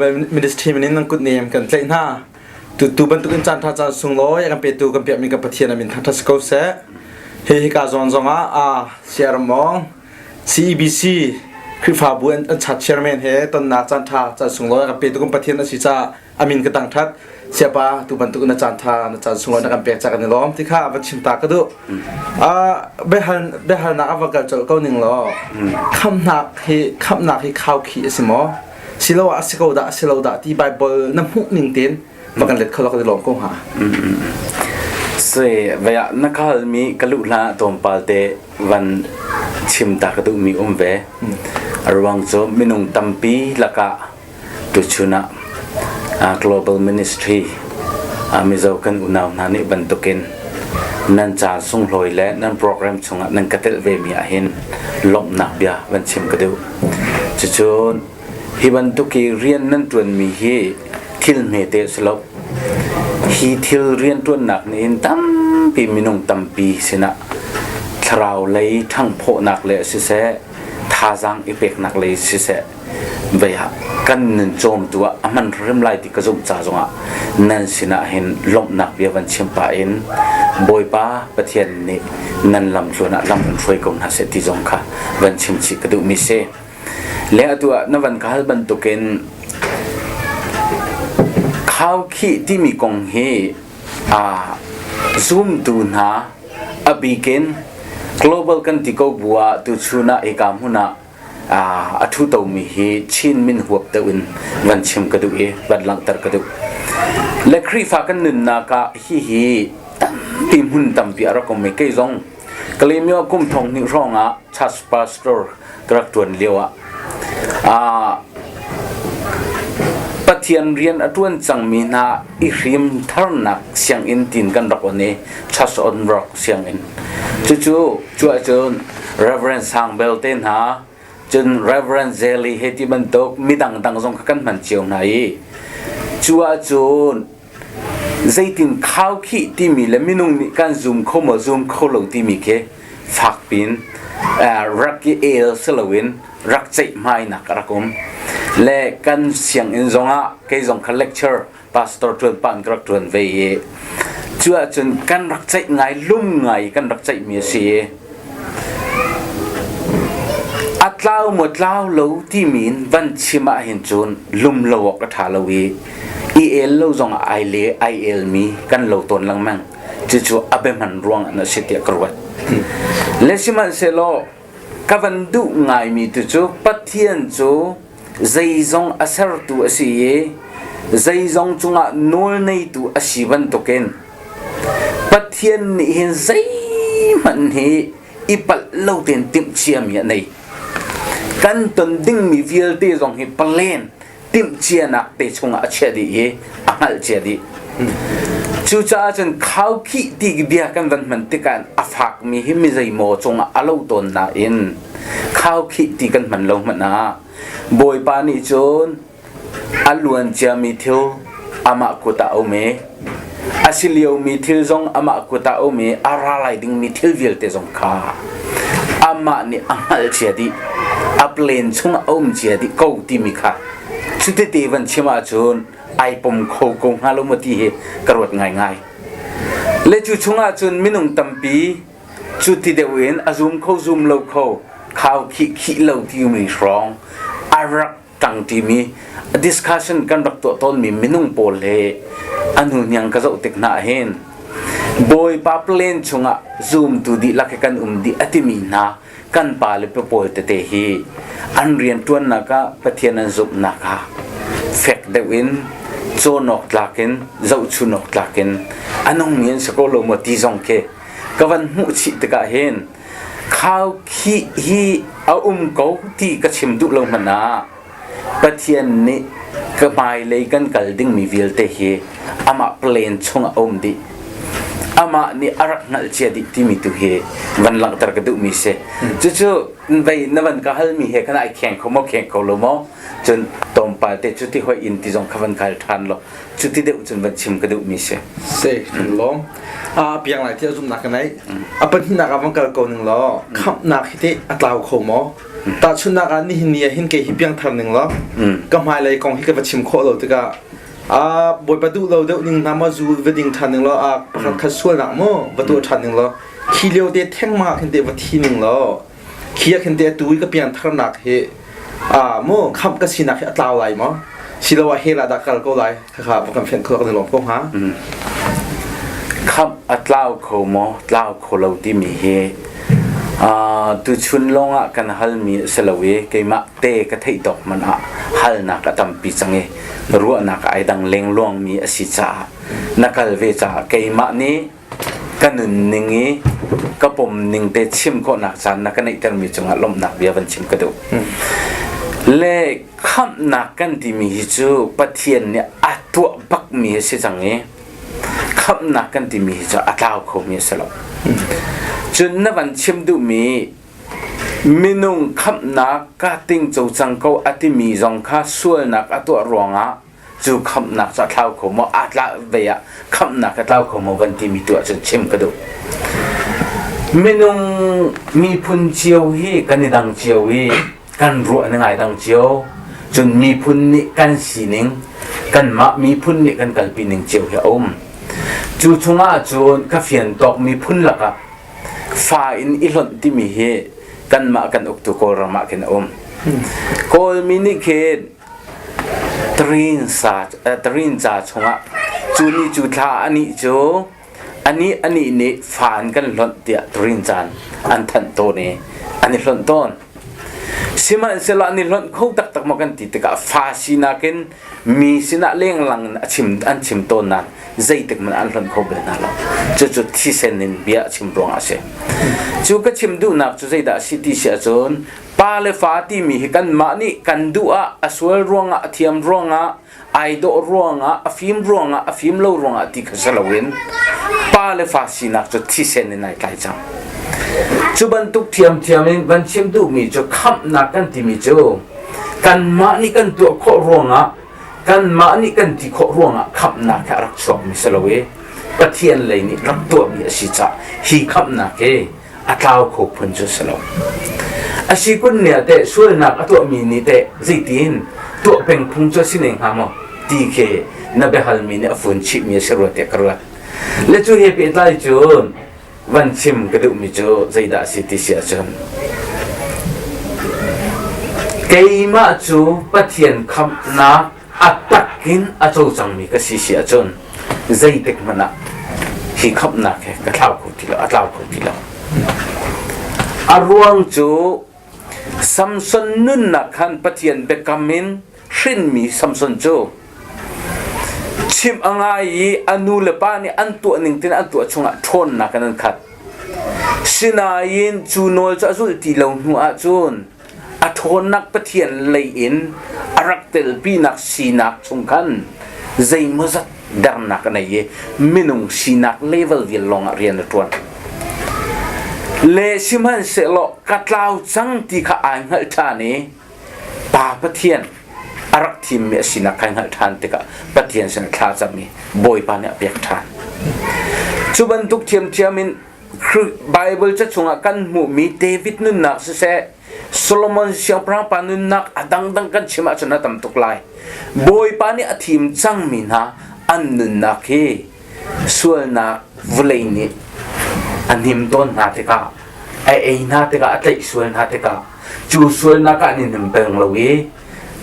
Global Ministry min in nan kut nem kan tlaih hna. Tu bantuk in caan tha caan sunglawi a kan petu kan piakmi kan Pathian a min thangthat si ko seh. Hi hika zawn zong ah a Siaramong CEBC Khrihfabu an chat chairman he tonnak caan tha caan sunglawi a kan petu kan Pathian a si caah a min ka tang that. Siapa tu bantuk na caan tha na caan sunglawi na kan pek ca kan i lawm ti kha va chim ta ka duh. Biahal biahalnak a va kal colh ko ning law khamnak hi khamnak hi khau khi a si maw? Siloah a si ko dah a si lo dah ti Bible na hmuh ning tein va kan let kho lo kan i lawm ko hnga. Se vaya na kal mi ka luh hla tlawmpal te van chim ta ka duh mi um ve. A ruang cu minung tampi lakah tuchun ah Global Ministry Mizo kan unau hna nih bantukin nan caan sunglawi le nan program chungah nan ka telh ve mi ahhin lawmhnak bia van chim ka duh. Cucun hi bantuk i rian nan ṭuanmi hi thil hmete a si lo. Hi thil rianṭuannak nih hin tampi minung tampi sinah thlarau lei ṭhanghphawhnak le siseh, thazaang i peknak lei siseh, vei ah kan nun cawmtu ah a hman hrim lai ti ka zumh ca zongah nan sinah hin lawmhnak bia van chim pah in Bawipa Pathian nih nan lam tluan ah lam in hruai ko hna seh ti zong kha van chim chih ka duhmi si. Le atu ah na van ka hal bantukin khaukhih timi kong hi a zumtu hna a bikin global kan ti ko bu ah tuchun ah hika hmun ah a ṭhutomi hi Chin min huap deuh in van chim ka duh i van langhter ka duh. Le Khrihfa kan nunnak ah hihi tampi hmun tampi a rak um i kei zong Kalaymyo kum thong hnih hrawng ah church pastor ka rak ṭuan lio ah Pathian rian a ṭuan cangmi hna i hrim tharnak sianginn tin kan rak on i church on rock sianginn cucu cu ahcun Reverend Sang Bel te hna cun Reverend Zelly he ti bantuk midang dang zong kha kan hman cio hna i cu ahcun zeitin khaukhih timi le minung nih kan zum kho maw zum kho lo timi khi fak pin rak i el si loin rak ceihmainak a rak um le kan sianginn zongah kei zong kha lecture pastor ṭuan pa in ka rak ṭuan ve i cu ahcun kan rak ceih ngai lum ngai kan rak ceihmi a si i a tlau maw tlau lo timi in van chim ah hin cun lum lo awk a ṭha lo i i el lo zong ah ai le ai elmi kan lo tawn lengmang cucu a biahman ruang an a si tiah ka ruat le sihmanhsehlaw ka van duh ngaimi tu cu Pathian cu zeizong a sertu a si i zeizong cungah nawlneitu a si bantukin Pathian nih hin zeihmanh hi i palh lo tein timhciami a nei. Kan ton dingmi vialte zong hi palen timhcianak te chungah a chiah dih i a hngalh cia dih. Cucaah cun khaukhih ti bia kan van hman tikah a fakmi hi mi zeimaw cungah a lo tawn nain khaukhih ti kan hman lo hmanh ah Bawipa nih cun a luan ciami thil amah kut ah a um i a si liomi thil zong amah kut ah a um i a ra lai dingmi thil vialte zong kha amah nih a hngalh cia dih a plan chung a um cia dih ko timi kha cutete van chim ahcun ai pom kho ko hnga lo maw ti hi ka ruat ngaingai. Le cu chungah cun minung tampi cu ti deuh in a zum kho zum lo kho khau khih khih lo timi hrawng a rak ṭang ṭimi discussion kan rak tuah tawnmi minung pawl he a hnu hniang ka zoh tik hna hin Bawipa plan chungah zumtu dihlak he kan um dih a timi hna kan pa le pawl tete hi an rian ṭuannak ah Pathian an zumhnak ah fek deuh in cawn awk tlak in zohchun awk tlak in a nungmi an si ko lo maw ti zong khi ka van hmuh chih tikah hin khaukhih hi a um ko ti ka chim duh lo hmanh ah Pathian nih ka hmailei kan kal dingmi vialte hi amah plan chungah a um dih. Amah nih a rak hngalh cia dih timi tu hi van langhter ka duhmi si. Cucu vei na van ka halmi he khan ai kheng kho maw kheng kho lo maw? Cun tlawmpal te cu ti hoi in ti zong kha van kal ṭhan law cuti deuh cun van chim ka duhmi si. Si, kan lawm. A piang lai ti a zumhnak ka nei. A pahnihnak ah van kal ko ning law khamhnak hi teh a tlau kho maw? Tahchunhnak ah nihin ni ah hin kei hi piangthar ning law ka hmailei kong hi ka va chim khawh lo tikah a Bawipa duh lo deuh ning hna maw zu va ding ṭhan ning law a pakhat khat sualnak maw va tuah ṭhan ning law khi lio te thengmang ah khin te va thi ning law khi ah khin te atu i ka piangtharnak hi a mu khamh ka sinak hi a tlau lai maw siloah hell ah dah kal ko lai khakha va kan fian kho kan lawm ko hnga. Khamh a tlau kho maw tlau kho lo timi hi tuchun lawngah kan halmi a si lo i keimah te ka theih tawk man ah halnak a tampi cang i ruahnak ai dang lengluangmi a si caah na kal ve caah keimah nih ka nunning i ka pomning te chim khawhnak caan na ka neihtermi cungah lawmhnak bia van chim ka duh. Le khamhnak kan timi hi cu Pathian nih a tuah bakmi a si cang i khamhnak kan timi hi cu a tlau khomi a si lo. Cun na van chim duhmi minung khamhnak ka tingco cang ko a timi zong kha sualnak a tuah ruangah cu khamhnak cu a thlau kho maw aa tla ve ah khamhnak a tlau kho maw van timi tu ahcun chim ka duh. Minung miphun cio hi kan i dang cio i kan ruah ning ai dang cio. Cun miphun nih kan sining kanmah miphun nih kan kalpi ning cio hi a um. Cu chungah cun ka fian tawk miphun lakah fa in i hlonh timi hi kanmah kan uktu Kawlram ah khin a um. Kawlmi nih khin Tarin ca chungah cu ni cu thla anih cu anih anih nih fa an kan hlonh tiah tarin caan an thanh tawn i an i hlonh tawn. Sihmanhsehlaw an i hlonh kho taktak maw kan ti tikah fa sinak in mi sinah lenglang in a chim an chim tawn nain zeitik hmanh an hlonh kho bal hna lo. Cucu thisen in bia a chim ruangah a si. Cu ka chim duhnak cu zeidah a si ti si ahcun Pa le fa timi hi kanmah nih kan duh ah a sual ruangah a thiam ruangah ai dawh ruangah a fim ruangah a fim lo ruangah ti kha si loin pa le fa sinak cu thisen in ai tlai cang. Cu bantuk thiamthiam in van chim duhmi cu khamhnak kan timi cu kanmah nih kan tuah khawh ruangah kanmah nih kan ti khawh ruangah khamhnak hi a rak chuakmi si lo i Pathian lei nih rak tuahmi a si caah hi khamhnak hi a tlau kho phun cu si lo. A si kun nih ah teh sualnak a tuahmi nih teh zeitin tuah peng phung cu a si ne hnga maw ti khi na biahalmi nih a fun chihmi a si rua tiah ka ruat. Le cu he pehtlai cun van chim ka duhmi cu zeidah a si ti si ahcun keimah cu Pathian khamhnak a tak in a co cangmi ka si si ahcun zeitik hmanh ah hi khamhnak hi ka thlau kho ti lo a tlau kho ti lo. A ruang cu Samson nunnak khan Pathian biakam in hrinmi Samson cu chim a ngai i a nu le pa nih an tuah ning tin an tuah chungah ṭhawnnak in an khat. Sinain cu nawl cu a zulh ti lo hnu ahcun a ṭhawnnak Pathian lei in a rak telpinak sinak chung khan zeimawzat dernak a nei i minung sinak level vial lawngah rian a ṭuan. Le sihmanhsehlaw ka tlau cang ti kha ai hngalh ṭhan i Pa Pathian a rak thimmi a sinak kai hngalh ṭhan tikah Pathian sin thla cam i Bawipa nih a pek ṭhan. Cu bantuk ṭhiamṭhiam in Bible ca chungah kan hmuhmi David nunnak siseh, Solomon siangpahrang pa nunnak a dangdang kan chim ahcun a tam tuk lai. Bawipa nih a thim cangmi hna an nunnak hi sualnak vawlei nih a hnim tawn hna tikah, a ei hna tikah, a tlaih sual hna tikah cu sualnak ah an i hnim peng lo i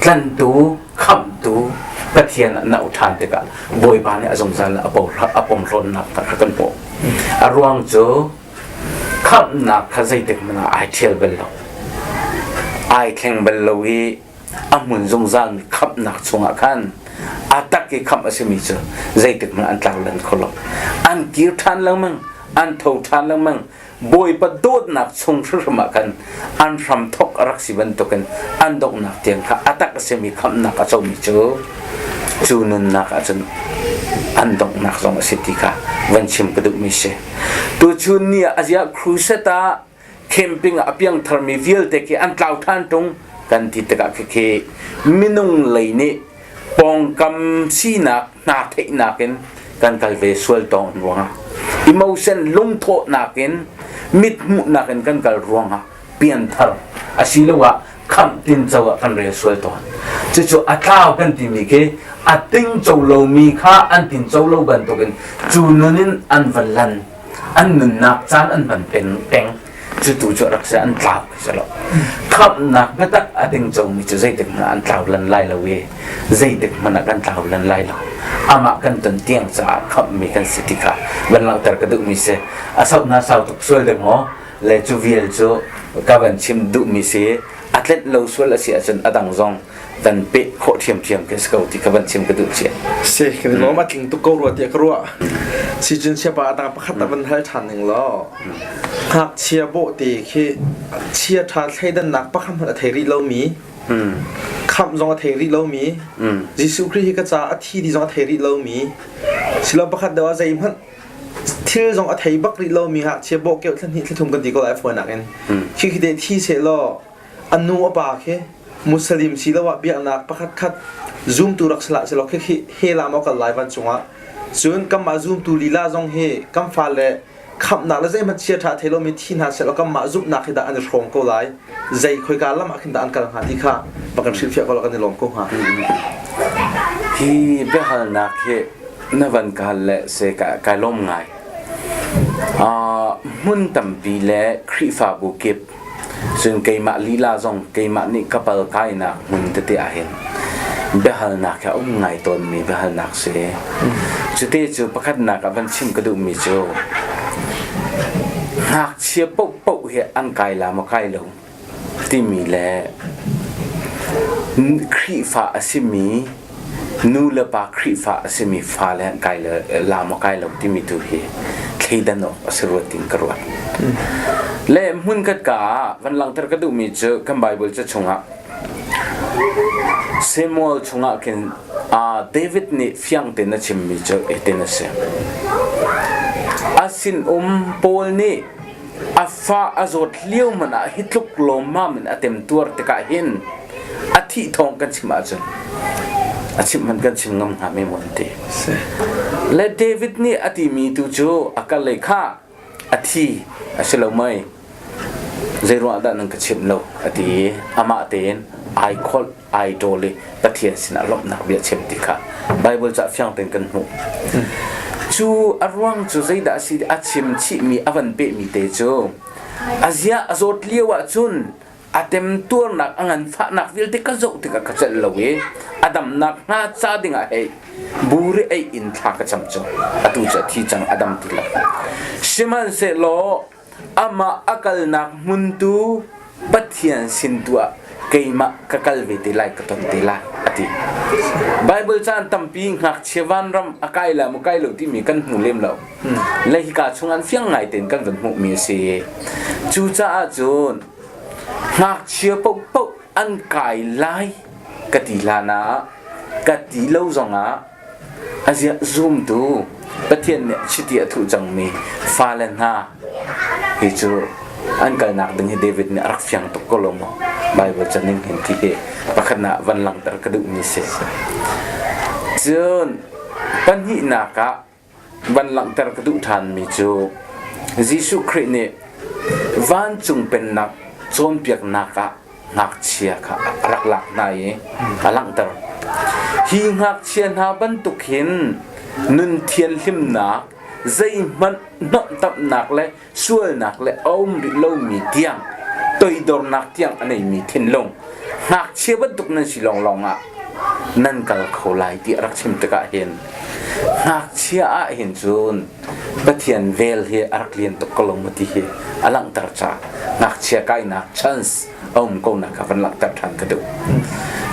tlanhtu, khamhtu Pathian ah na ṭhan tikah Bawipa nih a zungzal a pomhlawnnak kha kan hmuh. A ruang cu khamhnak kha zeitik hmanh ah ai ṭhial bal lo. Ai thleng bal lo i a hmun zungzalmi khamhnak chungah khan a tak i khamh a simi cu zeitik hmanh an tlau lan kho lo. An kir ṭhan lengmang, an tho ṭhan lengmang, Bawipa dawtnak chung hrimhrim ah khan an hramthawk a rak si bantukin an donghnak tiang kha a tak a simi khamhnak a comi cu cu nunnak ahcun an donghnak zong a si ti kha van chim ka duhmi si. Tuchun ni ah aziah crusade ah camping ah a piangtharmi vialte khi an tlau ṭhan ṭung kan ti tikah khikhi minung lei nih pawngkam sinak hna theihnak in kan kal ve sual tawn ruangah emotion lungthawhnak in mithmuhnak in kan kal ruangah pianthar. Asiloah khamh tinco ah kan rel sual tawn. Cucu a tlau kan timi khi a tingco lomi kha an tinco lo bantukin cu nun in an van lan an nunnak caan an hman peng peng cu tu cu rak si an tlau si lo. Khamhnak biatak a tingcomi cu zeitik hmanh ah an tlau lan lai lo i zeitik hmanh ah kan tlau lan lai lo. Amah kan ton tiang caah khamhmi kan si ti kha van langhter ka duhmi si. A sauh na sau tuk sual ding maw? Le cu vial cu ka van chim duhmi si a tlenh lo sual a si ahcun a dang zong van peh khawh ṭhiamṭhiam khi si ko ti ka van chim ka duh cia. Si, kan i lawm a tling tuk ko rua tiah ka ruah. Si cun siapa a dang pakhat a van hal ṭhan ning law ngakchia bawhte khi chia ṭha thleidannak pakhat hmanh a thei rih lomi khamh zong a thei rih lomi Jesuh Khrih hi ka caah a thi ti zong a thei rih lomi silo pakhat deuh ah zeihmanh thil zong a thei bak rih lomi ngakchia bawh keuh thla hnih thla thum kan ti ko lai fawinak in khi khi te thi seh law a nu a pa khi Muslim siloah biaknak pakhat khat zumtu rak si hlah sehlaw khi khi hell ah maw kal lai vancung ah cun kanmah zumtu lila zong hi kan fale khamhnak le zeihmanh chia ṭha thei lomi thi hna sehlaw kanmah zumhnak hi dah an i hrawm ko lai zei khoika lam ah khin dah an kal hnga ti kha va kan hrilhfiah ko law kan i lawm ko hnga. Hi biahalnak hi na van ka hal le se kai lawm ngai. Hmun tampi le Khrihfabu kip Cun keimah lila zong keimah nih ka pal kainak hmun tete ahhin biahalnak hi a um ngai tawnmi biahalnak si. Cute cu pakhatnak ah van chim ka duhmi cu ngakchia paohpaoh hi an kai la maw kai lo timi le Khrihfa a simi nu le pa Khrihfa a simi fale an kai la maw kai lo timi tu hi thleidan awk a si rua tiin ka ruat. Le hmunkhat ka ah van langhter ka duhmi cu kan Bible ca chungah Samuel chungah khin David nih fiang tein a chimmi cu hitin a si. A sinum Paul nih a fa a zawt lio hmanh ah hi tluk lawmmam in a temtuar tikah hin a thih thawng kan chim ahcun a chimh hmanh kan chim ngam hnga me maw an ti. Le David nih a timi tu cu a kal lei kha a thi a si lo mei zei ruangah dah nan ka chimh lo a ti i amah tein ai kholh ai ṭawl i Pathian sinah lawmhnak bia chim ti kha Bible ca fiang tein kan hmuh. Cu a ruang cu zeidah a si a chim chihmi a van pehmi te cu a zia a zawt lio ahcun a temtuarnak a nganfahnak vialte ka zoh tikah ka celh lo i a damnak hnga ca dingah hei buri ei in thla ka cam cu atu cu a thi cang a dam ti lo sihmanhsehlaw amah a kalnak hmun tu Pathian sin tu ah keimah ka kal ve te lai ka ton te lai a ti Bible caan tampi ngakchia vanram a kai la maw kai lo timi kan hmu lem lo le hika chung an fiang ngai tein kan van hmuhmi a si cucaah cun ngakchia paohpaoh an kai lai ka ti hlan ah ka ti lo zongah aziah zumtu Pathian nih chiti a thuh cangmi fale hna hi cu an kalnak ding hi David nih a rak fiang tuk ko lo maw Bible ca ning hin ti hi pakhat na van langhter ka duhmi si cun pahnihnak ah van langhter ka duh ṭhanmi cu Jesuh Khrih nih vancung pennak cawnpiaknak ah ngakchia kha a rak lak hna i a langhter. Hi ngakchia hna bantuk hin nun thianhlimnak zeihmanh hnawhtamhnak le sualnak le a um rih lomi tiang toidornak tiang a neimi thinlung ngakchia bantuk nan si lawnglawng ah nan kal kho lai ti a rak chim tikah hin ngakchia ah hin cun Pathian vel hi a rak lian tuk ko lo maw ti hi a langhter ca ngakchia kainak chance a um ko nak kha van langhter ṭhan ka duh.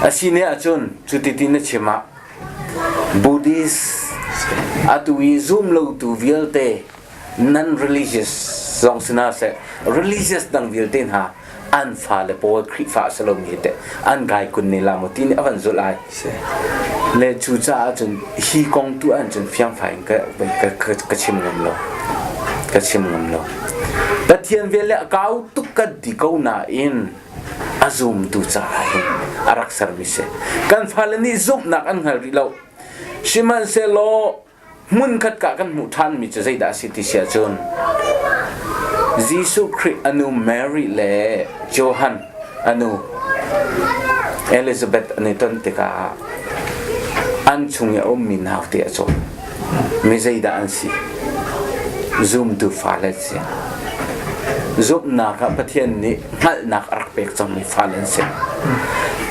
Asi ne ahcun cu ti ti na chim ah Buddhist atu i zum lotu vialte non religious zong si hna seh religious dang vialte hna an fale pawl Khrihfa a si lomi te an kai kun ne la maw ti nih a van zulh ai le cu caah cun hi kong tu an cun fiangfai in ka, ka, ka chim ngam lo ka chim ngam lo Pathian vel le a kau tuk kan ti ko nain a zumtu caah hin a rak sermi si kan fale nih zumhnak an hngal rih lo sihmanhsehlaw hmunkhat ka kan hmuh ṭhanmi cu zeidah a si ti si ahcun Jesuh Khrih a nu Mary le Johan. A nu Elizabeth an i ton tikah an chung i a ummi naute a cawn. Mi zeidah an si? Zumtu fale an si. Zumhnak ah Pathian nih hngalhnak a rak pek cangmi fale an si.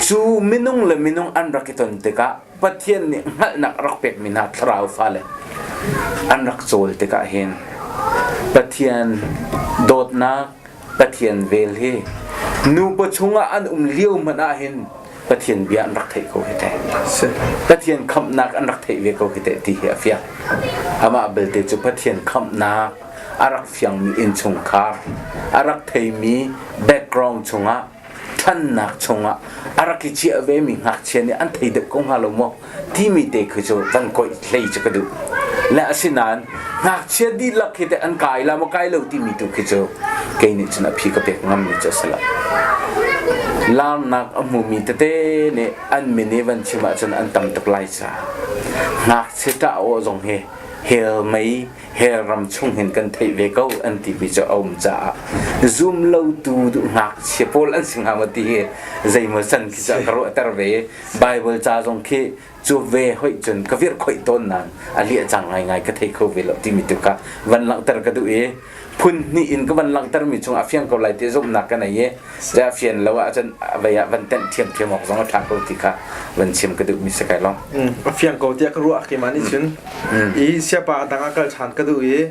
Cu minung le minung an rak i ton tikah Pathian nih hngalhnak a rak pekmi hna thlarau fale an rak cawl tikah hin Pathian dawtnak Pathian vel hi nupa chungah an um lio hmanh ah hin Pathian bia an rak theih ko hi teh. Pathian khamhnak an rak theih ve ko hi teh ti hi a fiang. Amah belte cu Pathian khamhnak a rak fiangmi innchungkhar, a rak theimi background chungah ṭhannak chungah a rak i chiah vemi ngakchia nih an thei deuh ko hnga lo maw timi te khi cu van koih hlei cu ka duh. Le asinain ngakchia dihlak khi teh an kai la maw kai lo timi tu khi cu kei nih cun a phi ka pek ngammi cu a si lo. Larnak a hmumi tete nih an min i van chim ahcun an tam tuk lai caah ngakchia ṭah aw zong hi hell mei hell ram chung hin kan theih ve ko an timi cu a um caah zum lotu ngakchia pawl an si hnga maw ti hi zeimaw can khi cu ka ruahter ve Bible ca zong khi cu ve hoih cun ka virh khoih tawn nain a liah cang ngaingai ka thei kho ve lo timi tu kha van langhter ka duh i phun hnih in ka van langhter mi chung a fiang ko lai ti zumhnak ka nei i a fian lo ahcun vei ah van tenh thiamthiam awk zong a ṭha ko ti kha van chim ka duh mi si kai long. A fiang ko tiah ka ruah keimah nih cun i siapa a dang ah kal ṭhan ka duh i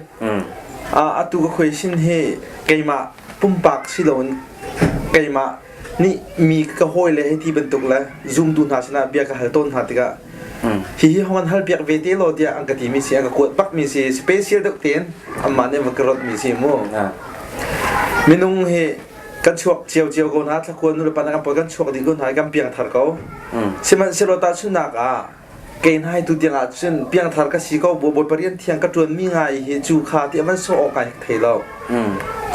atu ka question hi keimah pumpak si loin keimah nih mi ka hawi le hei ti bantuk le zumtu hna sinah bia ka hal tawn hna tikah hihi hong an hal piak ve te law tiah an ka timi si an ka kuat bakmi si special deuh tein anmah nih va ka rawtmi si mu minung hi kan chuak cio cio ko hna thlakua nu le pa kan pawl kan chuak dih ko hna kan piangthar ko sihmanhsehlaw tahchunhnak ah kei hna hi tu tiang ah cun piangthar ka si ko bawipa rian thiang ka ṭuanmi ngai hi cu kha ti a van sawh awk ngai thei lo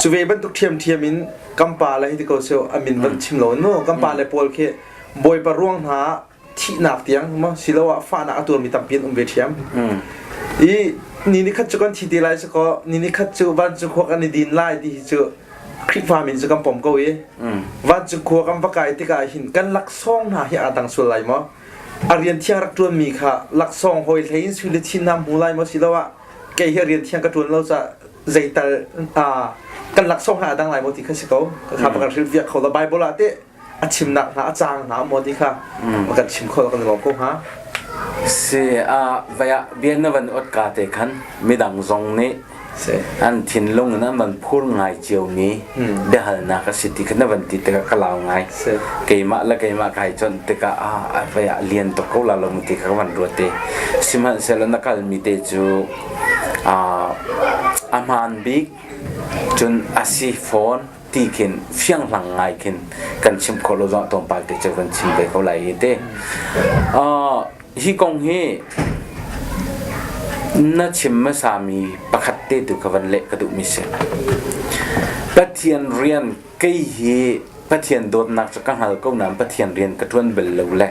cu ve bantuk ṭhiamṭhiam in kan pa le hi ti ko seh a min van chim lo mu kan pa le pawl khi bawipa ruang hna thihnak tiang maw siloah fahnak a tuarmi tampi an um ve ṭhiam i ni ni khat cu kan thi te lai sakaw ni ni khat cu vancung khua kan i din lai ti hi cu Khrihfa min cu kan pom ko i vancung khua kan va kai tikah hin kan laksawng hna hi aa dang sual lai maw A rian thiang rak ṭuanmi kha laksawng hawi hlei in sui le chin hna hmu lai maw siloah kei hi rian thiang ka ṭuan lo caah zeital kan laksawng hna a dang lai maw ti kha si ko. Ka kha kan hrilh viak kho lo. Bible ah teh a chimnak hna a caang hna maw ti kha kan chim kho lo kan lawm ko hnga. Si a vaya bia na van ot ka te khan midang zong nih An thinlung in an van phur ngai ciomi biahalnak a si ti kha na van ti tikah ka lau ngai. Keimah le keimah kai chawnh tikah ah vei ah lian tuk ko la lo mu ti kha ka van ruat i sihmanhsehlaw na kalmi te cu a hmaan bik cun a si fawn ti khin fianghlang ngai khin kan chim khawh lo zong tlawmpal te cu van chim ve ko lai hi te. Hi kong hi na chim hmasami pakhat te tu ka van leh ka duhmi si. Pathian rian kei hi Pathian dawtnak cu ka hngal ko nain Pathian rian ka ṭuan bal lo le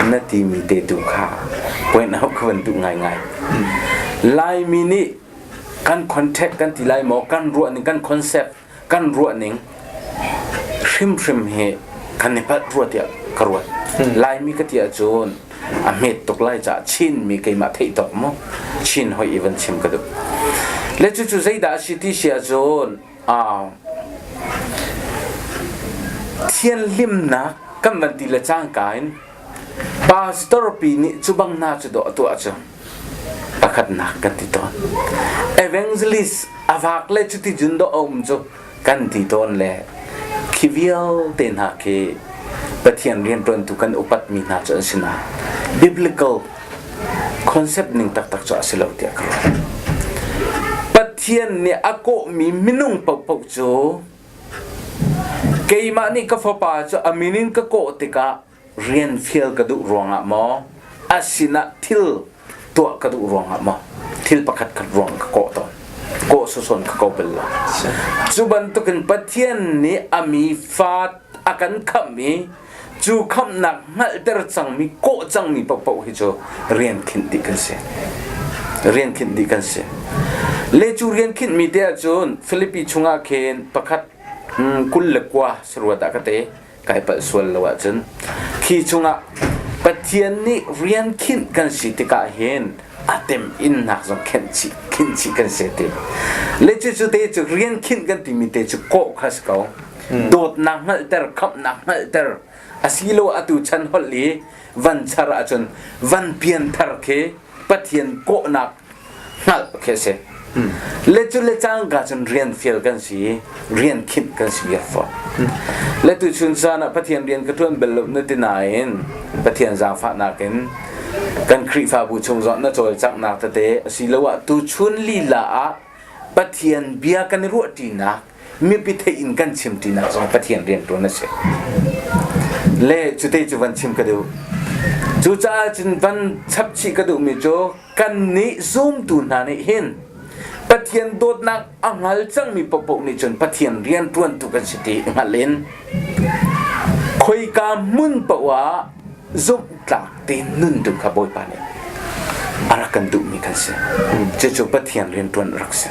na timi te tu kha point out ka van duh ngaingai. Laimi nih kan contact kan ti lai maw kan ruahning kan concept kan ruahning hrimhrim hi kan i palh rua tiah ka ruat. Laimi ka ti ahcun a hmet tuk lai caah Chinmi keimah theih tawk mu Chin hoi i van chim ka duh. Le cucu zeidah a si ti si ahcun thianhlimnak kan van ti le cangka in pastor pi nih cu bang hna cu dawh a tuah cu pakhatnak kan ti tawn. Evangelist a vak le cuti cun dawh a um cu kan ti tawn le khi vialte hna khi Pathian rianṭuantu kan upatmi hna cu an si nain biblical concept ning taktak cu a si lo tiah ka ruah. Pathian nih a kawhmi minung paohpaoh cu keimah nih ka fapa cu a min in ka kawh tikah rian fial ka duh ruangah maw a sinah thil tuah ka duh ruangah maw thil pakhat khat ruang ka kawh tawn kawh soson ka ko bal lo cu bantukin Pathian nih a mi fa a kan khamh i cu khamhnak hngalhter cangmi kawh cangmi paohpaoh hi cu rian khinh dih kan si rian khinh dih kan si le cu rian khinhmi te ahcun Filipi chungah khin pakhat. 29 saruat ah ka te kai palh sual lo ahcun khi chungah Pathian nih rian khinh kan si tikah hin a tem innak zong khenh chih khinh chih kan si ti le cu cu te cu rian khinh kan timi te cu kawh kha si ko dawtnak hngalhter khamhnak hngalhter asilo atu chan holh i van char ahcun van pianthar khi Pathian kawhnak hngalh khi a si. Le cu le cangka cun rian fial kan si rian khinh kan si viar fawn. Le tu chun caan ah Pathian rian ka ṭuan bal lo na ti nain Pathian zaangfahnak in kan Khrihfabu chung zong na cawlcanghnak tete asiloah tuchun lila ah Pathian bia kan i ruahṭinak mipi theih in kan chim ṭinak zong Pathian rian ṭuan a si. Le cute cu van chim ka duh. Cucaah cun van chap chih ka duhmi cu kannih zumtu hna nih hin Pathian dawtnak a hngal cangmi paohpaoh nih cun Pathian rian ṭuantu kan si ti hngalh in khoika hmun paoh ah zumhtlak tein nun tu kha Bawipa nih a rak kan duhmi kan si. Cucu Pathian rianṭuan a rak si.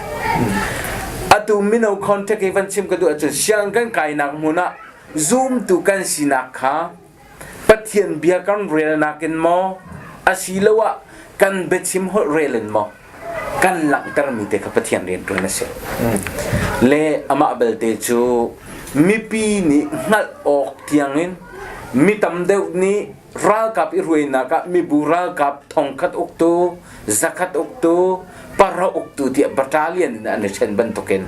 Atu mino contact i van chim ka duh ahcun siang kan kainak hmun ah zumtu kan sinak kha Pathian bia kan relnak in maw asiloah kan biachim holh rel in maw kan langhtermi te kha Pathian rianṭuan a si. Le amah belte cu mipi nih hngalh awk tiangin mi tam deuh nih ralkap i ruainak ah mibu ralkap thongkhat uktu, zakhat uktu, para uktu tiah battalion in an i ṭhen bantukin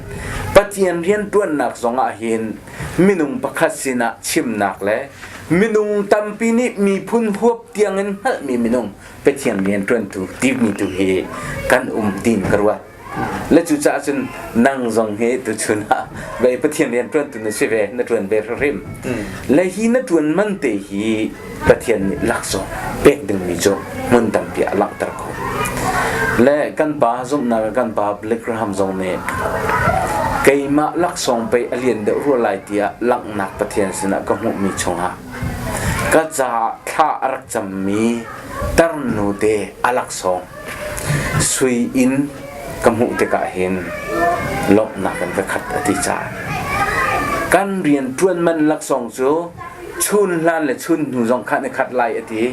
Pathian rianṭuannak zongah hin minung pakhat sinah chimnak le minung tampi nih miphun huap tiangin hngalhmi minung Pathian rianṭuantu timi tu hi kan um tiin ka ruat. Le cucaah cun nang zong hi tuchun ah vei Pathian rianṭuantu na si ve, na ṭuan ve hrim. Le hi na ṭuan man te hi Pathian nih laksawng pek dingmi cu hmun tampi ah langhter ko. Le kan pa zumhnak kan pa Billy Graham zong nih keimah laksawng pei a lian deuh rua lai tiah langhnak Pathian sinah ka hmuhmi chungah Ka caah thla a rak cammi tarnu te a laksawng sui in ka hmuh tikah hin lawmhnak in ka khat a ti caah kan rian ṭuan man laksawng cu chun hlan le chun hnu zong khan i khat lai a ti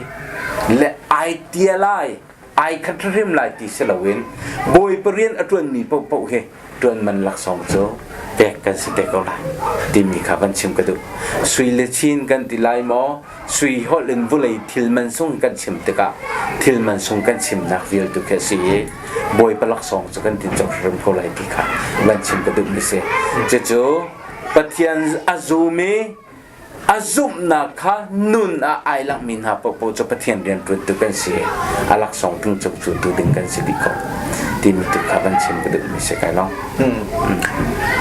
le ai tia lai ai khat hrim lai ti si loin Bawipa rian a ṭuanmi paohpaoh hi ṭuan man laksawng cu pek kan si te ko lai timi kha van chim ka duh. Sui le chin kan ti lai maw? Sui holh in vulei thil man sung kan chim tikah thil man sung kan chimnak vial tu khi a si i Bawipa laksawng cu kan tin cawk hrim ko lai ti kha van chim ka duhmi si. Cucu Pathian a zum i A zumhnak kha nun ah ai langhmi hna paohpaoh cu Pathian rianṭuantu kan si i a laksawng tingco cu ding kan si dih ko timi tu kha van chim ka duhmi si kai lo.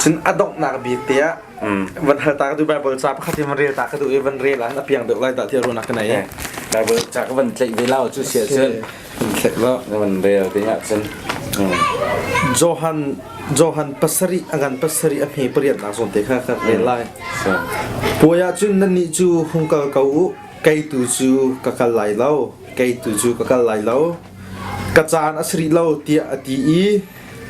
Cun a donghnak bik te ah van hal ta ka duh Bible ca pakhat hi van rel ta ka duh i van rel ah a piang deuh lai dah ti ruahnak ka nei. Bible ca ka van tlaih ve lao cu sia cun. Tlaih lo. Van rel te ah cun. Johan Johan pasarih a ngan pasarih a hme pariatnak zawn te kha ka rel lai. Puai ah cun nannih cu hung kal ko u, kei tu cu ka kal lai lo, kei tu cu ka kal lai lo. Ka caan a si rih lo tiah a ti i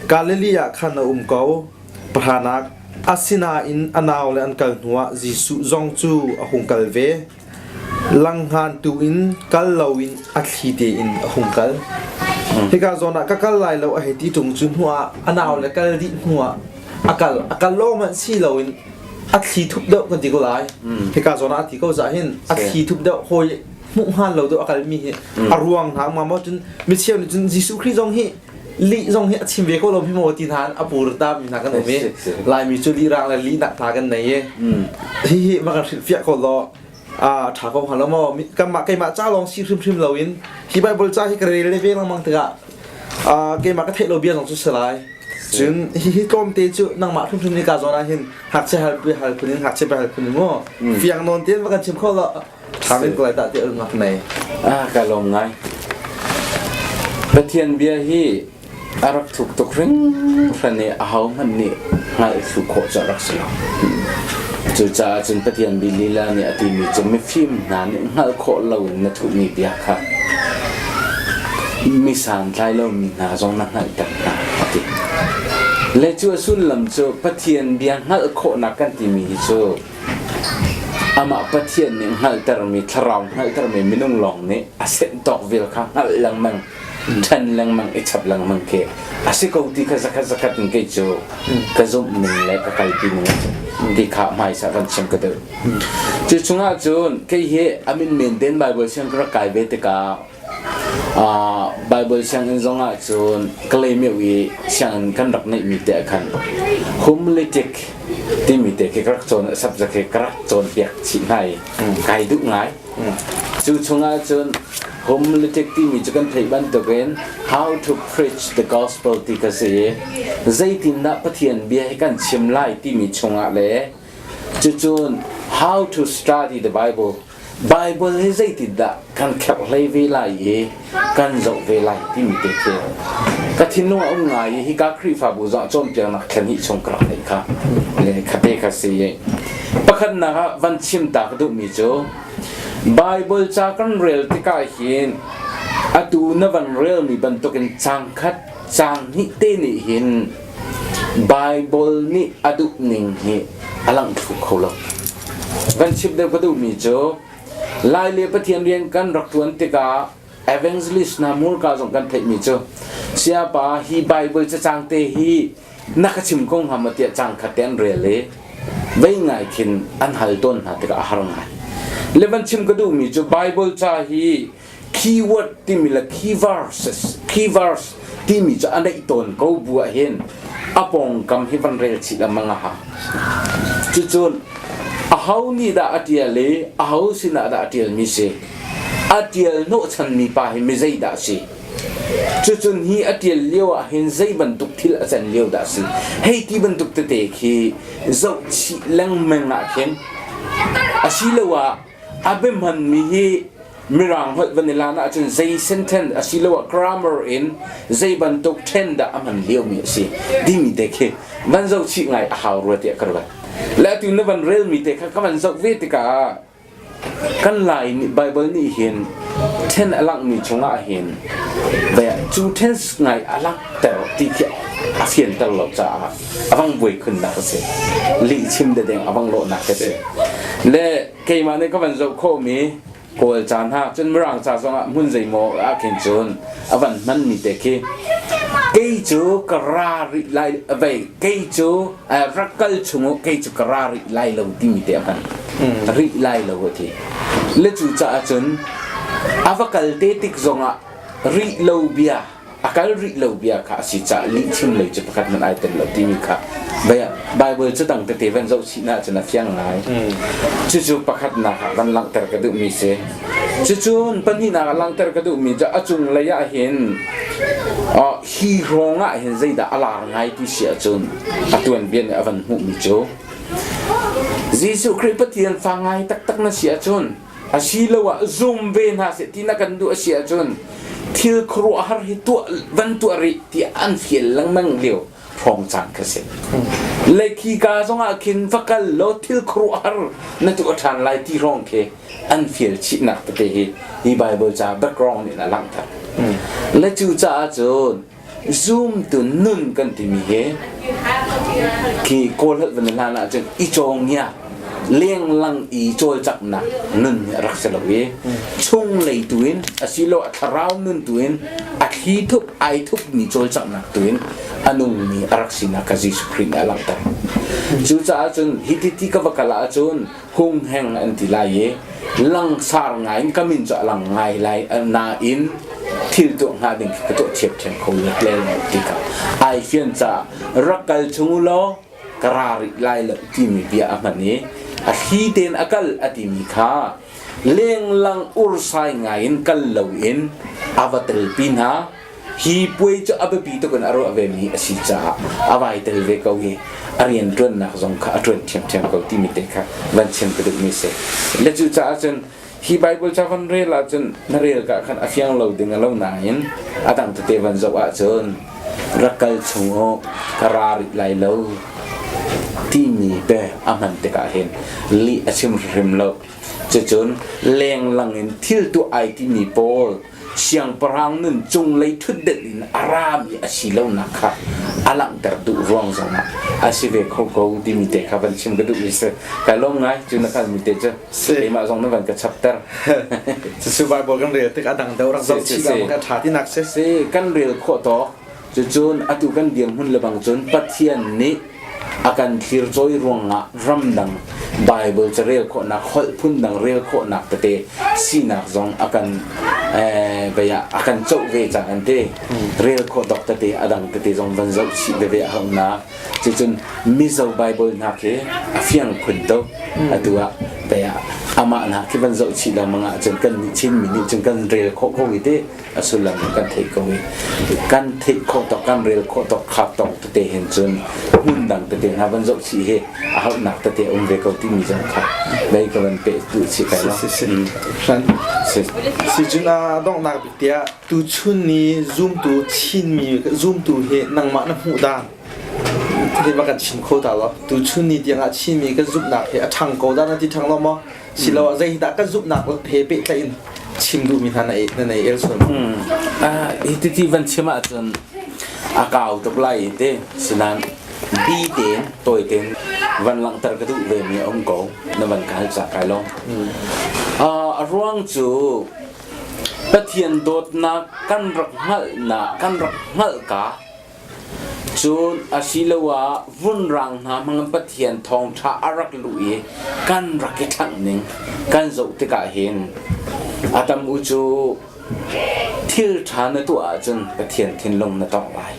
Galilee ah khan a um ko. Pahranak asinain a naule an kal hnuah Jesuh zong cu a hung kal ve. Langhngan tu in kal loin a thli tein a hung kal. Hika zawn ah ka kal lai lo a hei ti ṭung cu hnuah a nau le kal dih hnuah a kal a kal lawng hmanh si loin a thli thup deuh kan ti ko lai. Hika zawn ah a ti ko zah hin a thli thup deuh hawi hmuh hngal lo deuh a kalmi hi a ruang hna ma maw cun micheu nih cun Jesuh Khrih zong hi lih zong hi a chim ve ko lo hi maw ti hna a pur ta mi hna kan um i Laimi cu lih rang le lih nak hna kan nei i hihi ma kan hrilhfiah ko law a ṭha ko hnga lo maw kanmah keimah ca lawng si hrimhrim loin hi Bible ca hi ka rel le ve lengmang tikah keimah ka theih lo bia zong cu si lai cun hihi tlawmte cu nangmah hrimhrim nih ka zawn ah hin ngakchia hal hal phun in ngakchia hal phun in mu fiang nawn tein va kan chim kho lo Thamin ko lai dah ti ngak nei. Ah ka lawm ngai. Pathian bia hi a rak thuk tuk hringhran i aho hmanh nih hngalh thlu khawh cu a rak si lo. Cucaah cun Pathian bia lila nih a timi cu mifim hna nih hngalh khawh loin na thuhmi bia kha mi santlai lomi hna zong na hngalhter hna a ti. Le cu a sullam cu Pathian bia hngalh khawhnak kan timi hi cu amah Pathian nih hngalhtermi thlarau hngalhtermi minung lawng nih a senh tawk vial kha hngalh lengmang ṭhen lengmang i chap lengmang khi a si ko ti kha zakhat zakhat in kei cu ka zumh ning le ka kalpi ning a si ti kha hmaisa kan chim ka duh. Cu chungah cun kei hi a min men ten Bible siang ka rak kai ve tikah Baibal sianginn zongah cun Kalaymyo i sianginn kan rak neihmi te ah khan homiletic timi te khi ka rak cawn subject hi ka rak cawnpiak chih hna i kai duh ngai. Cu chungah cun homiletic timi cu kan theih bantukin how to preach the gospel ti kha si i zeitindah Pathian bia hi kan chim lai timi chungah le cucun how to study the Bible Baibal hi zeitindah kan kherhhlei ve lai i kan zoh ve lai timi te khi ka thinlung a um ngai i hika Khrihfabu zong cawnpiaknak thlen hnih chung ka rak neih kha le khate kha si i pakhatnak ah van chim ta ka duhmi cu Baibal ca kan rel tikah hin atu na van relmi bantukin cang khat cang hnih te nih hin Baibal nih a duh ning hi a langh thlu kho lo. Van chim deuh ka duhmi cu Lai le Pathian rian kan rak ṭuan tikah evangelist hna hmurka zong kan theihmi cu Sayapa hi Baibal cacang te hi na ka chim ko hnga maw tiah cang khat te an rel i vei ngai khin an hal tawn hna tikah a har ngai. Le van chim ka duhmi cu Baibal ca hi keyword timi le key verses key verse timi cu a neih tawn ko bu ah hin a pawngkam hi van rel chih lengmang a hau. Cucun aho nih dah a ṭial i aho sinah dah a ṭialmi si? A ṭial hnawhchanmi pa hi mi zeidah a si? Cucun hi a ṭial lio ah hin zei bantuk thil a can lio dah a si? Hei ti bantuk tete khi zoh chih lengmang ah khin asiloah a biahmanmi hi Mirang holh van i lan ahcun zei sentence asiloah grammar in zei bantuk then dah a hman liomi a si timi te khi van zoh chih ngai a hau rua tiah ka ruat. Le atu na van relmi te kha ka van zoh ve tikah kan Lai nih Bible nih hin then a langhmi chungah hin cu tense ngai a langhter ti khi a fianter lo caah a vang buai khunnak a si. Lih chim dedeng a vang lawhnak a si. Le keimah nih ka van zoh khawhmi Kawl ca hna cun Mirang ca zongah hmun zeimaw ah khin cun a van hmanmi te khi kei cu ka ra rih lai vei kei cu rak kal chung kei cu ka ra rih lai lo timi te a hman rih lai lo a ti le cu caah cun a va kal te tik zongah rih lo bia a kal rih lo bia kha a si caah lihchim lei cu pakhat hmanh ai tel lo timi kha Bible cu dang tete van zoh chih na cun a fiang ngai. Cucu pakhatnak ah van langhter ka duhmi si. Cucun pahnihnak ah langhter ka duhmi cu a cung lei ah hin hi hrawng ah hin zeidah a lar ngai ti si ahcun a tuanbia nih a van hmuhmi cu Jesuh Khrih Pathian fa ngai taktak na si ahcun asiloah zum ve hna seh ti na kan duh a si ahcun thil khuaruahhar hi tuah van tuah rih tiah an fial lengmang lio hrawng caan kha si. Le khika zongah khin va kal law thil khuaruahhar na tuah ṭhan lai ti hrawng khi an fial chihnak tete hi hi Bible ca background in a langhter. Le cu caah cun Zumtu nun kan timi hi khi Kawl holh van hlan ahcun i cawngia lenglang i cawlcanghnak nun hi a rak si lo i chunglei tu in asiloah thlarau nun tu in a thli thup ai thupmi cawlcanghnak tu in a nungmi a rak sinak kha Jesuh Khrih nih a langhter. Cucaah cun hi ti ka va kal ahcun hung heng an ti lai i langsar ngai in ka min cu a lang ngai lai nain thil tuah hnga ding khi ka tuah thiamthiam kho le lo ti kha ai fian caah rak kal chung u law ka ra rih lai lo timi bia a hman i a thli tein a kal a timi kha lenglang ursai ngai in kal loin a va telpi hna. Hi puai cu a biapi tuk in a ruah vemi a si caah a vai tel ve ko i a rianṭuannak zong kha a ṭuan ṭhiamṭhiam ko timi te kha van chim ka duhmi a si. Le cucaah cun hi Baibal ca van rel ahcun na rel ka khan a fiang lo ding a lo nain a dang tete van zoh ahcun rak kal chung u ka ra rih lai lo timi te a hman tikah hin lih a chim hrim lo. Cucun lenglang in thil tuah ai timi pawl. Siangpahrang nun cunglei ṭhutdenh in a rami a si lonak kha a langhter duh ruang zongah a si ve kho ko timi te kha van chim ka duh mi si. Kai lawm ngai cu na kalmi te cu. Keimah zong na van ka chapter. Cucu Bible kan rel tik a dang deuh rak zoh chih ka ṭha tinak si. Si kan rel khawh tawk. Cucun atu kan dirhmun le bang cun Pathian nih a kan thlircawi ruangah ramdang Bible carel khawhnak, holh phundang rel khawhnak tete sinak zong a kan vei ah a kan coh ve cang an ti. Rel khawh dok tete a dang tete zong van zoh chih veve a haunak. Cucun Mizo Bible hna khi a fiang khun tuk. Atu ah vei ah amah hna khi van zoh chih lengmang ahcun kan nih Chinmi nih cun kan rel khawh ko i ti. A sullam kan theih ko i kan theih khawh tawk kan rel khawh tawk khak tawk tete hin cun hmun dang tete hna van zoh chih hi a hauhnak tete um ve ko timi zong kha lei ka van peh tu chih kai lo. Si si si. Si cun a donghnak bik tiah tuchun ni zumtu Chinmi zumtu hi nangmah na hmuh dan hi va kan chim kho ta lo tuchun ni tiangah Chinmi kan zumhnak hi a ṭhang ko dah na ti ṭhang lo maw Siloah zeidah kan zumhnak he pehtlaih in chim duhmi hna na nei el sual maw? Hi titi van chim ahcun a kau tuk lai te sinan bi tein tawi tein van langhter ka duh ve mi a um ko na van ka hal cah kai lo. A ruang cu Pathian dawtnak kan rak hngalhnak kan rak hngalh ka Cun asiloah vunrang hna hmangin Pathian thawngṭha a rak luh i kan rak i thlangh ning kan zoh tikah hin a tam u cu thil ṭha na tuah ahcun Pathian thinlung na tongh lai.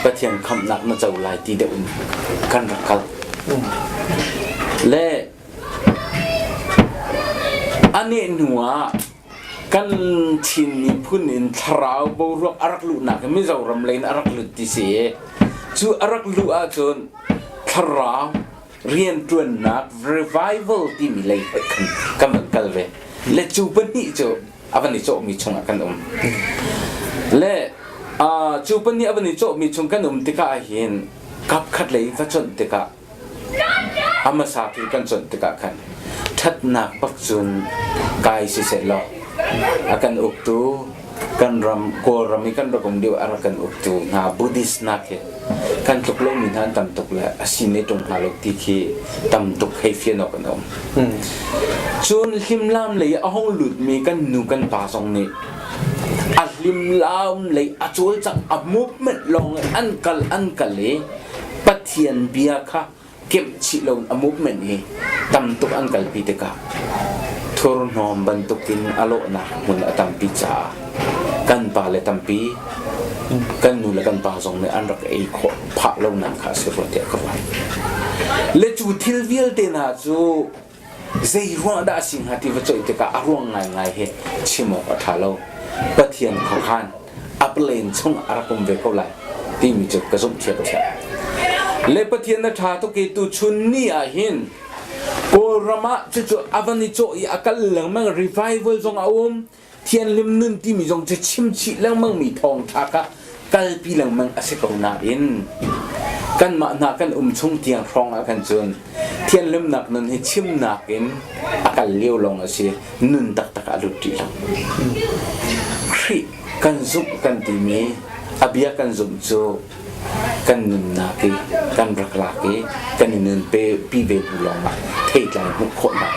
Pathian khamhnak na co lai ti deuh in kan rak kal. Le a neh hnu ah Kan Chin miphun in thlarau boruak a rak luhnak hi Mizoram lei in a rak lut ti si i cu a rak luh ahcun thlarau rianṭuannak revival timi lei hoih khan kan van kal ve. Le cu pahnih cu a van i cawhmi chungah kan um. Le cu pahnih a van i cawhmi chung kan um tikah hin kapkhat lei va cuanh tikah A hmasa thil kan conh tikah khan ṭhatnak bak cun kai siseh law a kan uktu kan ram Kawlram i kan rak um lio a rak kan uktu hna Buddhist nak hi kan tluk lomi hna an tam tuk le a si ne ṭung hna lo ti khi tam tuk hei fian awk an um. Cun hlimlam lei a hung lutmi kan nu kan pa zong nih a hlimlam lei a cawlcangh a movement lawng in an kal an kal i Pathian bia kha kemh chih lo a movement hi tam tuk an kalpi tikah thurhnawm bantukin a lawhnak hmun a tampi caah kan pa le tampi kan nu le kan pa zong nih an rak ei khawh phah lonak kha a si rua tiah ka ruat. Le cu thil vialte hna cu Zei ruang dah a si hnga ti va ceih tikah a ruang ngaingai hi chim awk a ṭha lo. Pathian khuakhan a plan chung a rak um ve ko lai timi cu ka zumh ṭhiamṭhiam. Le Pathian a ṭha tuk i tuchun ni ah hin Kawlram ah cucu a van i cawh i a kal lengmang revival zong a um Thianhlim nun timi zong cu chimchih lengmangmi thawngṭha kha kalpi lengmang a si ko nain kanmah hna kan um chung tiang hrawng ah khan cun thianhlimnak nun hi chimnak in a kal lio lawng a si nun taktak ah a lut rih lo. Khrih kan zumh kan timi a bia kan zumh cu kan nunnak i kan rak lak i kan i nun pi ve hnu lawngah theitlai hmuh khawhnak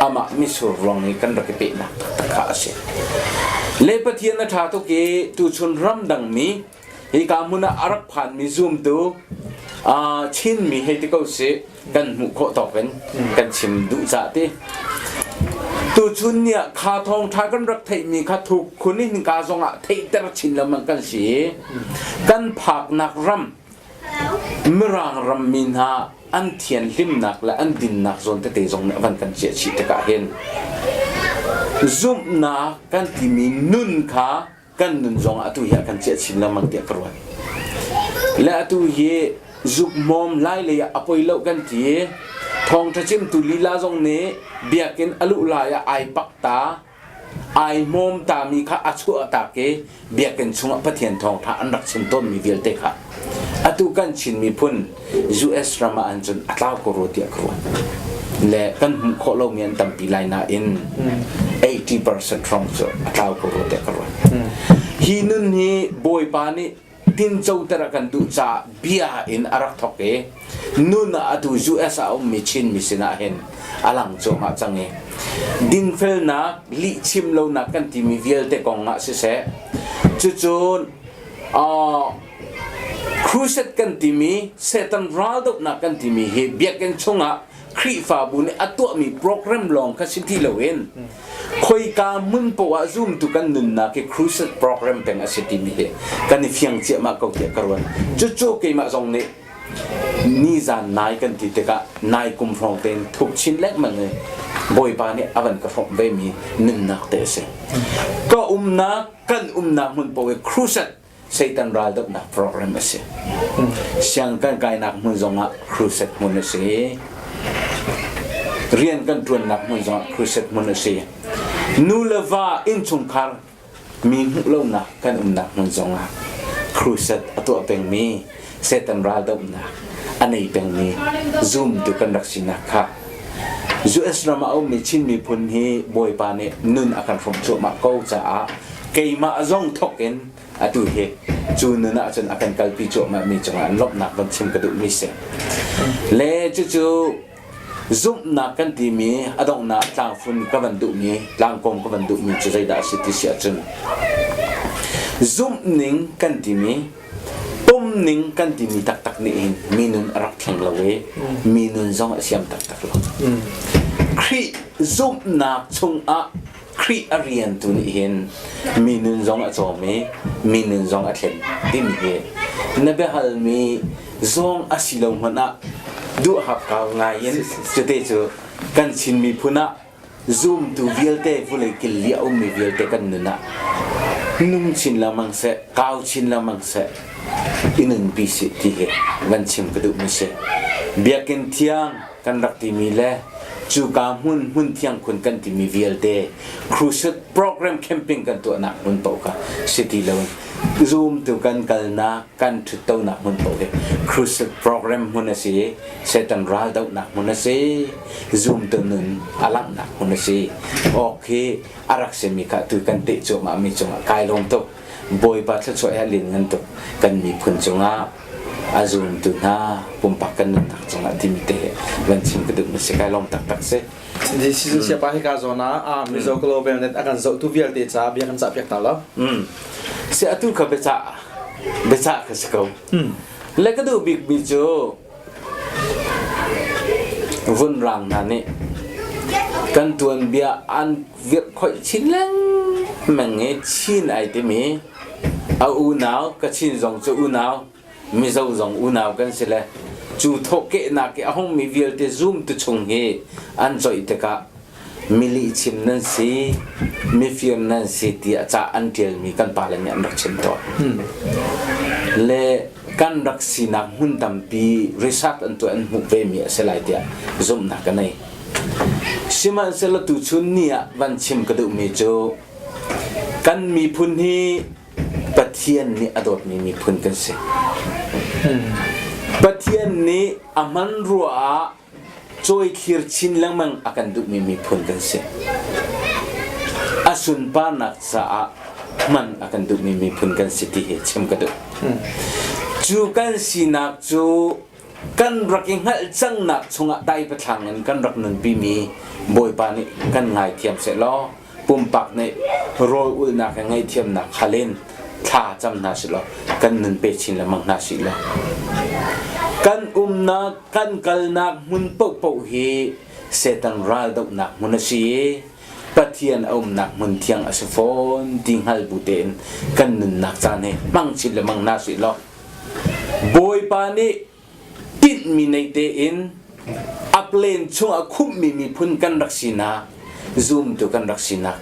amah mitsur ruang i kan rak i pehnak taktak kha a si. Le Pathian a ṭha tuk i tuchun ramdang mi hika hmun ah a rak phanmi zumtu Chinmi hei ti ko sih kan hmuh khawh tawk in kan chim duh cah ti. Tuchun ni ah kha thawngṭha kan rak theihmi kha thuk khun in ka zongah theihter chin lengmang kan si i kan phaknak ram Mirang rammi hna an thianhlimnak le an dinnak zawn tete zong nih a van kan ciah chih tikah hin zumhnak kan timi nun kha kan nun zong atu hi a kan ciah chin lengmang tiah ka ruat. Le atu hi zukhmawm lai lei ah a poi lo kan ti. Thawngṭha chimtu lila zong nih biakinn a luh lai ah ai pak ta, ai hmawm ta mi kha a chuah tak i biakinn chungah Pathian thawngṭha an rak chim tawnmi vialte kha atu kan Chin miphun US ram ah cun a tlau ko rua tiah ka ruat. Le kan hmuh khawh lomi an tampi lai nain. 80% hrawng cu a tlau ko rua tiah ka ruat. Hi nun hi Bawipa nih tincoter a kan duh caah bia in a rak thawk i nun ah atu US ah a ummi Chinmi sinah hin a lang cuahmah cang i dinfelnak lihchim lonak kan timi vialte kong ah siseh cucun uh, crusade kan timi Satan raldohnak kan timi hi biakinn chungah Khrihfabu nih a tuahmi program lawng kha si ti loin khoika hmun poah ah zumtu kan nunnak hi crusade program peng a si timi hi kan i fiang ciahmah ko tiah ka ruat. Cucu keimah zong nih nizan nai kan ti tikah nai kum hrawng tein thuk chin lengmang i Bawipa nih a van ka hrawmh vemi nunnak te a si. Ka umnak kan umnak hmun poah i crusade Satan raldohnak program a si. Siang kan kainak hmun zongah crusade hmun a si. Rian kan ṭuannak hmun zongah crusade hmun a si. Nu le va innchungkhar mi hmuh lonak kan umnak hmun zongah crusade a tuah pengmi Satan raldohnak a nei pengmi zumtu kan rak sinak kha US ram ah a ummi Chin miphun hi Bawipa nih nun a kan hrawmh cuahmah ko caah keimah zong thawk in atu hi cu nun ahcun a kan kalpi cuahmah mi cungah lawmhnak van chim ka duhmi si. Le cucu zumhnak kan timi a donghnak tlangfun ka van duhmi tlangkawm ka van duhmi cu zeidah a si ti si ahcun zumhning kan timi pumning kan timi taktak nih hin mi nun a rak thleng lo i mi nun zong a siam taktak lo. Khrih zumhnak chungah Khrih a riantu nih hin mi nun zong a cawm i mi nun zong a thlen timi hi na biahalmi zong a si lo hmanh ah duhhap kau ngai in cute cu kan Chin miphun ah zumtu vialte vulei kil li a ummi vialte kan nun ah nung chin lengmang seh kau chin lengmang seh i nunpi sih ti hi van chim ka duhmi si biakinn thiang kan rak timi le cuka hmun hmun thiang khun kan timi vialte crusade program camping kan tuahnak hmun paoh kha si ti loin zumtu kan kalnak kan ṭhuttonak hmun paoh hi crusade program hmun a si i Satan raldohnak hmun a si zumtu nun a langhnak hmun a si awk hi a rak simi kha tu kan teh cuahmah mi cungah kai lawm tuk Bawipa thluachuah he lin ngan tuk kan miphun cungah a zumtu hna pumpak kan nunnak cungah timi te he van chim ka duh mi si kai lawm taktak si. Season siapa hi ka zawn ah Mizo Global Net a kan zohtu vialte ca bia kan cah piak ta lo. Si atu kha biacah biacah ka si ko. Le ka duh bik mi cu vunrang hna nih kan tuanbia an virhkhoih chin lengmang i Chin ai timi a unau Kachin zong cu unau Mizo zong unau kan si le cu thawhkehnak i a hungmi vialte zumtu chung hi an coih tikah milihchim nan si mifir nan si tiah ca an ṭialmi kan pale nih an rak chim tawn. Le kan rak sinak hmun tampi research an tuah an hmuh vemi a si lai tiah zumhnak ka nei. Sihmanhsehlaw tuchun ni ah van chim ka duhmi cu kan miphun hi Pathian nih a dawtmi miphun kan si. Pathian nih a hmanrua ah cawithlir chin lengmang a kan duhmi miphun kan si. A sunparnak caah hman a kan duhmi miphun kan si ti hi chim ka duh. Cu kan sinak cu kan rak i hngalh cangnak chungah daipathlang in kan rak nunpimi Bawipa nih kan ngaithiam sehlaw pumpak nih rawl ulhnak he ngaihthiamnak hal in thla cam hna sih law kan nun pe chin lengmang hna sih law kan umnak kan kalnak hmun paohpaoh hi Satan raldohnak hmun a si i Pathian a umnak hmun thiang a si fawn ti hngal bu tein kan nunnak caan hi hmang chin lengmang hna sih law Bawipa nih tinhmi nei tein a plan chungah khumhmi miphun kan rak sinak zumtu kan rak sinak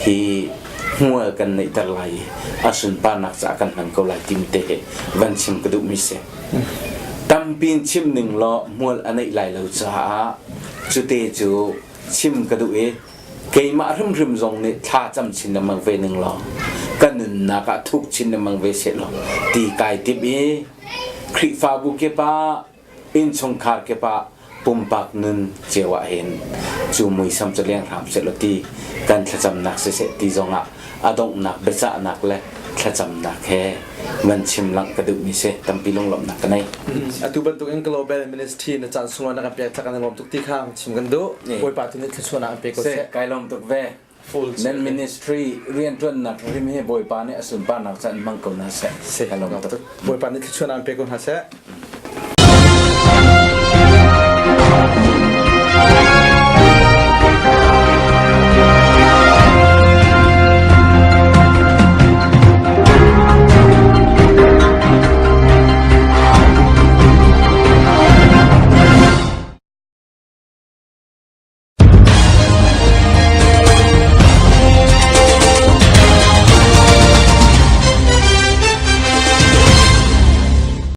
hi hmual kan neihter lai i a sunparnak caah kan hman ko lai timi te hi van chim ka duhmi si. Tampi in chim ning law hmual a neih lai lo caah cute cu chim ka duh i keimah hrimhrim zong nih thla cam chin lengmang ve ning law ka nunnak ah thuk chin lengmang ve seh law ti kai timh i Khrihfabu kip ah innchungkhar kip ah. Pumpak nun cio ah hin cu muisam cu leng hram sehlaw ti kan thlacamnak siseh ti zongah a donghnak biacahnak le thlacamnak he van chim langh ka duhmi si tampi lunglawmhnak ka nei. Atu bantuk in Global Ministry na caan sunglawi na kan pek tlak kan i lawm tuk ti kha chim kan duh. Bawipa tu nih thluachuahnak an pe ko seh. Kai lawm tuk ve. Nan ministry rianṭuannak hrim hi Bawipa nih a sunparnak ca in hmang ko hna seh. Kai lawm tuk. Bawipa nih thluachuahnak an pe ko hna seh.